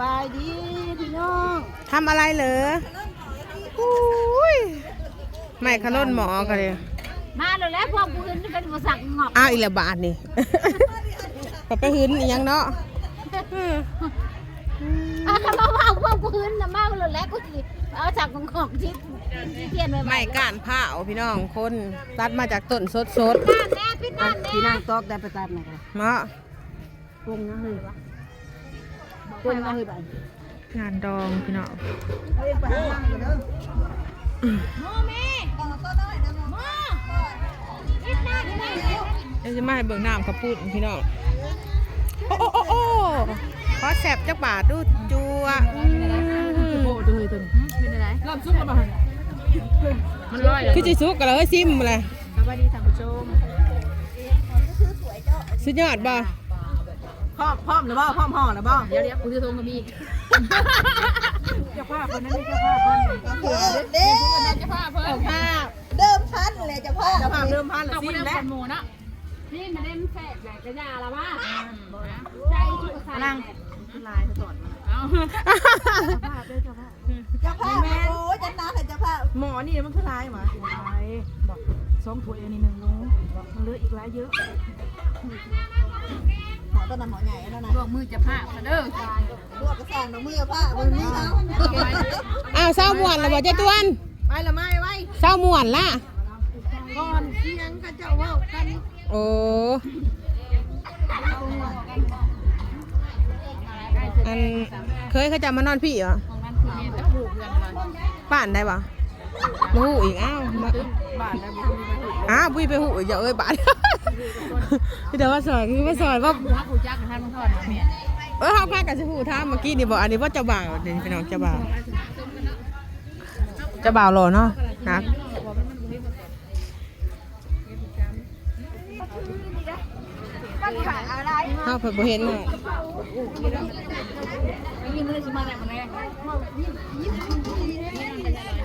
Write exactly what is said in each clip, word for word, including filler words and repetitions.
บายดีพี่น้อง ทำอะไรเหรอ อุ้ย ไม่ขลุ่นหมอกันเลย มาแล้วแหละ พวกผู้อื่นเป็นบ่สั่งงอก อ้าว อีกแล้วบาทนี่ ก็ไปหืนอีหยังเนาะ อืม อ่ะ ก็มาว่าพวกผู้อื่นน่ะ มาแล้วแหละ กูสิเอาสั่งงอกที่ ที่เทียนไว้ ไม่ก้านพร้าวพี่น้อง คนตัดมาจากต้นสดๆ น้ำแน่ ปิดน้ำแน่ พี่นางตอกได้ไปตัดหน่อยค่ะ เนาะ ปรุงนะเฮ้ย ปรุงนะเฮ้ย บาด งานดองพี่น้อง เฮ้ย ไปหาหลังกันเด้อ โมเม โม เดี๋ยวจะมาให้เบิ่งน้ำข้าวปุ้นพี่น้อง โอ้โอ้โอ้โอ้ ขอแซ่บจักบาทดู จั่ว อืม โอ้โห เฮ้ย ตัวนี้ เป็นอะไร เริ่มซุกแล้วบ่ มันลอยแล้ว คือสิสุกกันแล้ว เฮ้ย ซิมเลย สวัสดีท่านผู้ชม สุดยอดบ่ พร้อม พร้อมหรือบ่ พร้อมห่อหรือบ่ เดี๋ยว เดี๋ยว กูจะโทรมามี เจ้าภาพคนนั้นนี่ เจ้าภาพคนนั้น เออ เด้ เจ้าภาพเพิ่ม เจ้าภาพเดิมพันเลย เจ้าภาพ เจ้าภาพเดิมพันเหรอ เอา ซิมแล้ว คนหมู่เนาะ นี่มันได้มันแซ่บแหละ กระยาละว่า ใจสุขสันต์ นั่ง แหละ ลายสะตอนมา เอา เจ้าภาพด้วย เจ้าภาพ เจ้าภาพ แม่น โอ้ย จัดหนักให้เจ้าภาพ หม้อนี่มันคือหลายวะ หลาย บอก สองถ้วยอันนี้หนึ่ง มันเหลืออีกหลายเยอะ หม้อต้นนั้นหม้อใหญ่แล้วนะ ลวกมือเจ้าภาพมาเด้อ ลวกกระซ่างดอกมือเจ้าภาพ มือเขา อ้าว เศร้าม่วนแล้วบ่เจ๊ตวน ไปละไม้ไว้ เศร้าม่วนละ ก่อนเที่ยงเขาเจ้าเว้ากัน โอ้ อัน เคยเขาจะมานอนพี่เหรอ บ้านได้ปะ บ่ฮู้อีก อ้าว มา บ้านได้บ่ฮู้ อ้าว บุ้ยไปฮู้อีก อย่าเอ้ย บ้าน พี่เดี๋ยวมาสอน คือมาสอนว่า ผู้จักท่านทอดนะแม่ เออ เขาพากันสิฮู้ถามเมื่อกี้นี่บอก อันนี้ว่าเจ้าบ่าว นี่พี่น้องเจ้าบ่าว เจ้าบ่าวหล่อเนาะ นะ เฮาเพิ่นบ่เห็นเนาะ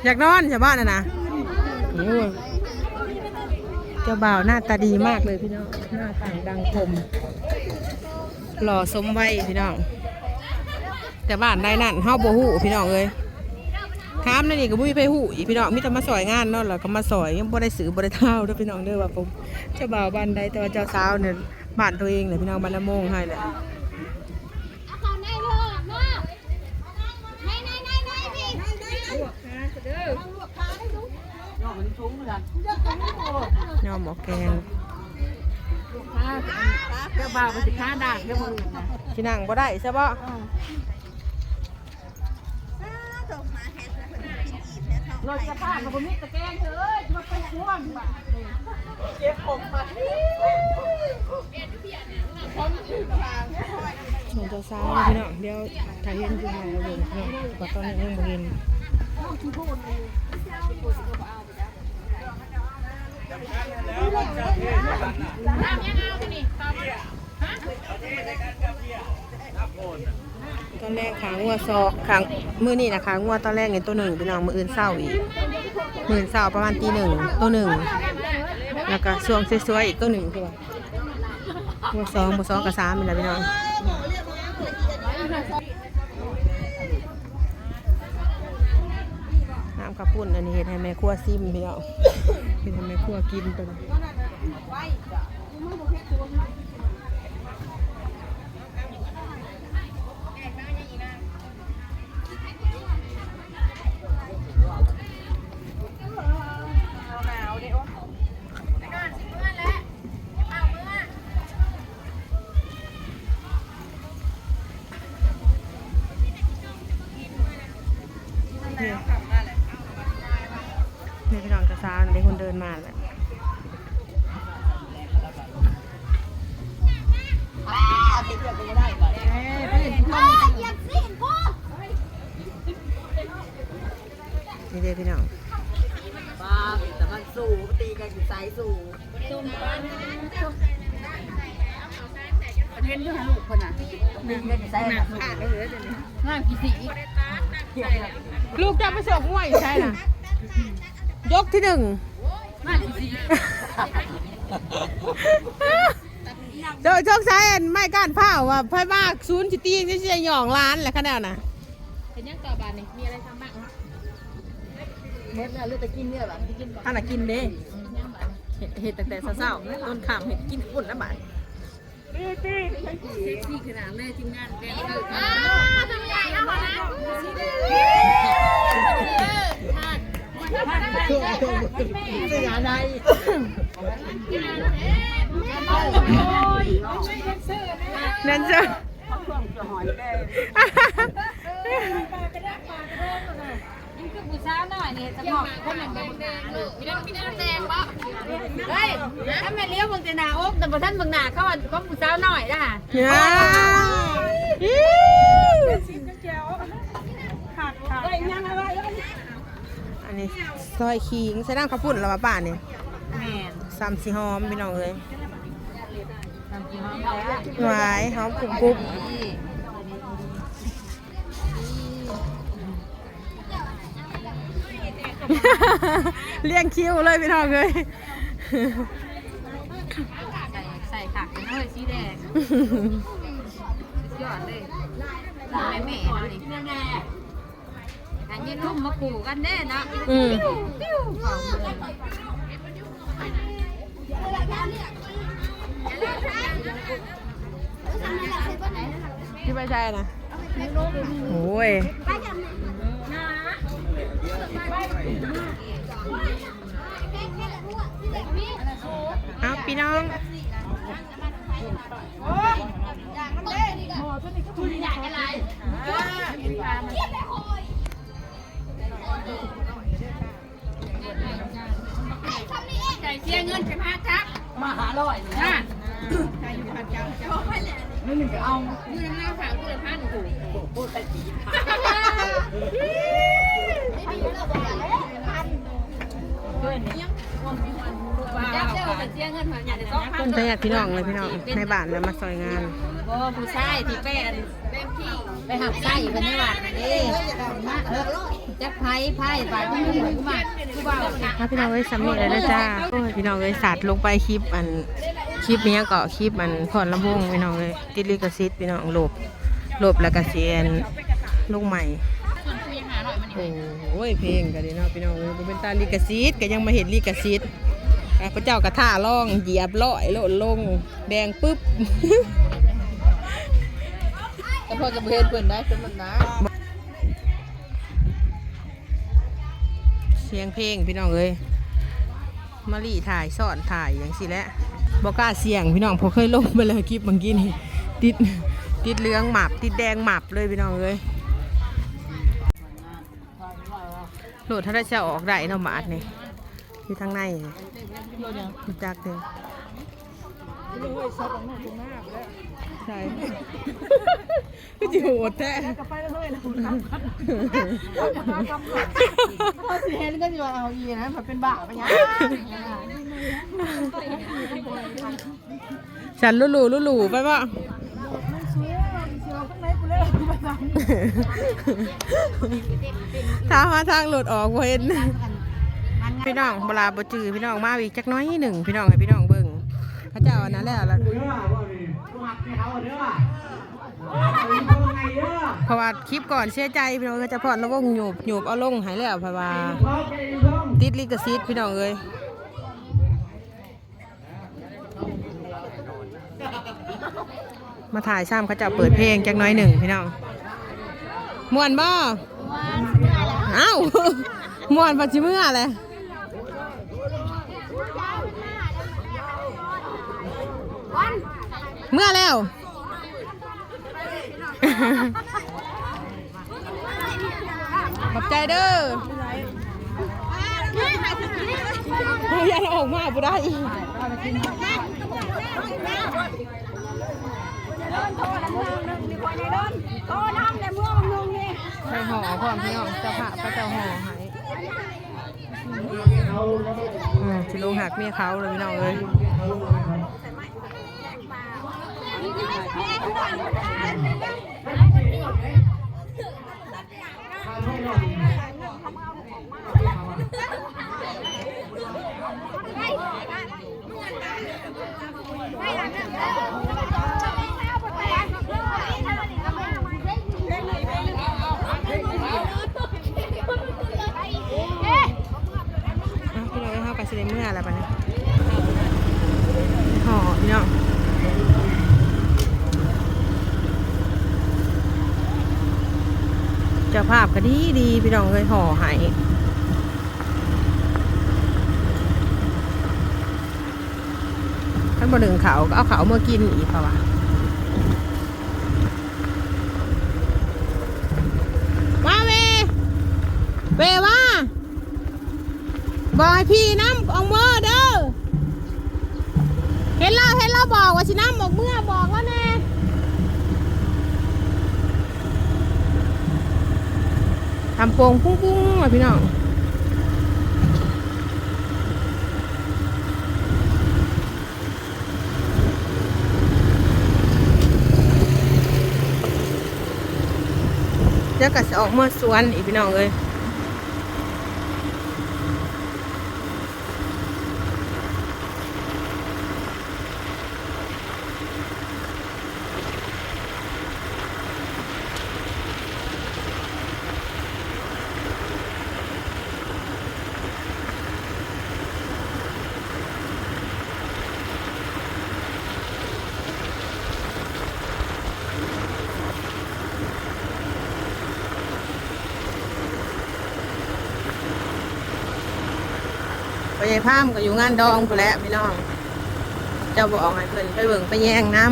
อยากนอนชาวบ้านน่ะนะ โอ้ย เจ้าบ่าวหน้าตาดีมากเลยพี่น้อง หน้าต่างดังคม หล่อสมวัยพี่น้อง แต่บ้านใดนั่นเฮาบ่ฮู้พี่น้องเอ้ย ถามในนี่ก็บ่มีไผฮู้อีกพี่น้อง มีแต่มาซอยงานเนาะ แล้วก็มาซอย ยังบ่ได้ซื้อบ่ได้เท่าเด้อพี่น้องเด้อ ว่าผมเจ้าบ่าวบ้านใด แต่ว่าเจ้าสาวเนี่ยบ้านตัวเองแหละพี่น้อง บ้านนาโมงให้แหละ เอาเข้าในโลดเนาะ ใน ใน ใน ใน พี่ ย่อหม้อแกง เจ้าบ่าวก็สิฆ่าด่างเด้อมื้ออื่นนะ สินั่งบ่ได้ซะบ่ รถจะพากับบ่มีตะแกรงเด้อ จะมาไปคว่ำบาดนี่ เก็บผมมา ผมถือทาง ส่วนเจ้าสาวนะพี่น้อง เดี๋ยวถ้าเห็นสิให้เอาเบิ่งพี่น้อง แต่ตอนนี้ยังบ่เห็น ตอนแรกขางัวซอก ขา มื้อนี้นะ ขางัวตอนแรกนี่ตัวหนึ่งพี่น้อง มื้ออื่นเช้าอีก มื้ออื่นเช้าประมาณตีหนึ่งตัวหนึ่ง แล้วก็ช่วงสวยๆอีกตัวหนึ่งคือว่า งัวสอง บ่สองก็สามนี่แหละพี่น้อง น้ำข้าวปุ้นอันนี้เฮ็ดให้แม่ครัวซิมพี่น้อง เฮ็ดให้แม่ครัวกินตัวนี้ นี่ นี่พี่น้องกระซ้าเป็นคนเดินมาแหละ นี่เด้อพี่น้อง ป้าแต่มันสูงตีกันอยู่ไซส์สูง เห็นอยู่หาลูกคนน่ะ ตีกันอยู่ไซส์ หนักขาดเลยเดี๋ยวนี้ งานกี่สี ลูกเจ้าไปส่งมวยอยู่ไสน่ะ ยกที่หนึ่ง งานกี่สี โดยสงสัยอันไม้ก้านพร้าวว่าไผมาศูนย์สิตีจั่งสิหย่องหลานแหละคะแนนน่ะ เป็นยังต่อบาดนี่ มีอะไรทำบ้างเนาะ เมื่อนั้นเลือกแต่กินเนี่ยแบบที่กินก่อน อันน่ะกินเด้ เห็ด เห็ดตั้งแต่เช้าๆ ต้นขามเห็ดกินปุ่นแล้วบาด เซ็กซี่ขนาดเลยทีมงานแดนเซอร์ อ้าว ทำไมอ่ะ เสื้อใน แดนเซอร์ นี่คือผู้สาวน้อยนี่ จะบอกคนหนึ่งเป็นผู้หน้าลูก มีน้ำ มีน้ำแดงบ่ เฮ้ย ถ้าแม่เลี้ยวเบิ่งแต่หน้าอก แต่บ่ทันเบิ่งหน้าเขาว่าของผู้สาวน้อยนะ เนี่ย อันนี้ซอยขิง ใส่น้ำข้าวปุ้นแล้วว่าป้านี่ แม่น ซ้ำสิหอมพี่น้องเอ้ย หวายหอมกรุบกรุบ เรียงคิวเลยพี่น้องเอ้ย ใส่ ใส่ผักเป็นเอ้ยสีแดง สุดยอดเลย แม่แม่เลย อันนี้ลุ่มมาปลูกกันแน่เนาะ อืม ปิ้วปิ้ว ที่ไม่ใช่นะ โอ้ย เอาพี่น้อง จ่ายเสียเงินไปมาจัก มาหาร้อยนี่นะ นั่นหนึ่งก็เอา เงินเราฝากคนละพันกู โอ้โห แต่จีบ จักเด้อ เสียเงินมาอย่างเดียวสองพัน เพิ่นไปญาติพี่น้องเลยพี่น้อง ในบ้านแล้วมาซอยงาน บ่ ผู้ชายที่ไปอัน ไปหักไส้เพิ่นในวัดน่ะเด้ จักไผไผบาดมันหมู่มาก คือว่า มาพี่น้องเอ้ย สำเร็จแล้วเด้อจ้า โอ้ย พี่น้องเอ้ย สัตว์ลงไปคลิปอัน คลิปนี้ก็คลิปอันพรลำวงพี่น้องเอ้ย ติดลิขสิทธิ์พี่น้อง ลบ ลบแล้วก็สิอันลงใหม่ โอ้ย เพลงก็ดีเนาะพี่น้องเอ้ย บ่เป็นตาลิขสิทธิ์ก็ยังมาเฮ็ดลิขสิทธิ์ อ่ะ พระเจ้ากระท่าร้องเหยียบร้อยโลดลง แดงปึ๊บ แต่พ่อจะบ่เห็นเพิ่นได้ เพิ่นมันหนา เสียงเพลงพี่น้องเอ้ย มาลี่ถ่ายซ้อนถ่ายอย่างสิแหละ บ่กล้าเสี่ยงพี่น้อง เพราะเคยลงไปแล้วคลิปเมื่อกี้นี่ ติด ติดเหลืองหมับ ติดแดงหมับเลยพี่น้องเอ้ย โหลดถ้าได้จะออกได้เนาะบาทนี่ อยู่ทางในนี่ รู้จักเด้อ ใช่ ก็จะโหดแท้ เขาสิเห็นก็สิว่าเอาอีนะ มันเป็นบ้าไปยัง ฉันลู่ลู่ลู่ลู่ไปบ่ ถามหาทางโหลดออกบ่เห็น พี่น้อง บ่ลาบ่จื้อ พี่น้อง มาอีกจักหน้อยหนึ่ง พี่น้อง ให้พี่น้องเบิ่ง เขาเจ้าอันนั้นแล้วล่ะ เพราะว่าคลิปก่อนเสียใจ พี่น้อง เขาเจ้าพรลำวงหยูบ หยูบเอาลงให้แล้ว เพราะว่าติดลิขสิทธิ์ พี่น้องเอ้ย มาถ่ายซ้ำเขาเจ้าเปิดเพลงจักหน้อยหนึ่งพี่น้อง ม่วนบ่ ม่วน เอ้า ม่วนปัจจิเมื่อเลย เมื่อแล้ว ขอบใจเด้อ เฮ้ย อย่าออกมาบ่ได้อีก ใส่ห่อพร้อมพี่น้อง เจ้าภาพก็เจ้าห่อให้ อืม สิลงหักเมียเขาเลยพี่น้องเอ้ย ไป ไปเลย ห่อพี่น้อง เจ้าภาพก็ดีดีพี่น้องเลย ห่อให้ ท่านบ่หนึ่งเขาก็เอาเขาเมื่อกินอีกเพราะว่า ว่าเว เวว่า บอกให้พี่น้ำออกเมื่อเด้อ เห็นแล้ว เห็นแล้วบอกว่าสิน้ำออกเมื่อ บอกแล้วแน่ ทำโป่งปุ้งๆ อ่ะพี่น้อง เดี๋ยวก็สิออกเมื่อสวนอีกพี่น้องเอ้ย พ่อใหญ่พามก็อยู่งานดองพู้นแหละพี่น้อง เจ้าบอกให้เพิ่นไปเบิ่งไปแยงนำ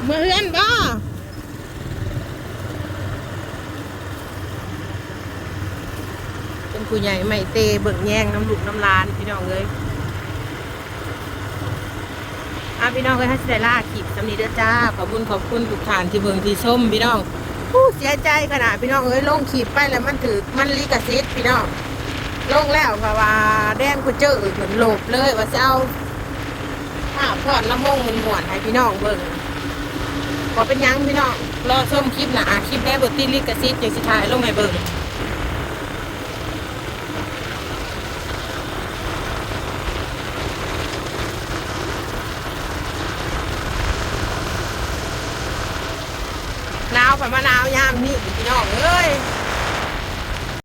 เมื่อเฮือนบ่ เป็นผู้ใหญ่ไม่เตเบิ่งแยงน้ำลูกน้ำหลานพี่น้องเอ้ย อ่ะพี่น้องเอ้ย ให้สิได้ลาคลิปสำนี้เด้อจ้า ขอบคุณขอบคุณทุกท่านที่เบิ่งที่ชมพี่น้อง ผู้เสียใจขนาดพี่น้องเอ้ย ลงคลิปไปแล้วมันถือมันลิขสิทธิ์พี่น้อง ลงแล้วเพราะว่าแดงกูเจอเพิ่นโลบเลยว่าจะเอาภาพพรลำวงม่วนๆให้พี่น้องเบิ่ง ก็เป็นหยังพี่น้อง รอชมคลิปหน้า คลิปแดงบ่ติดลิขสิทธิ์ยังสิถ่ายลงให้เบิ่ง หนาวไปมาหนาวยามนี้พี่น้องเอ้ย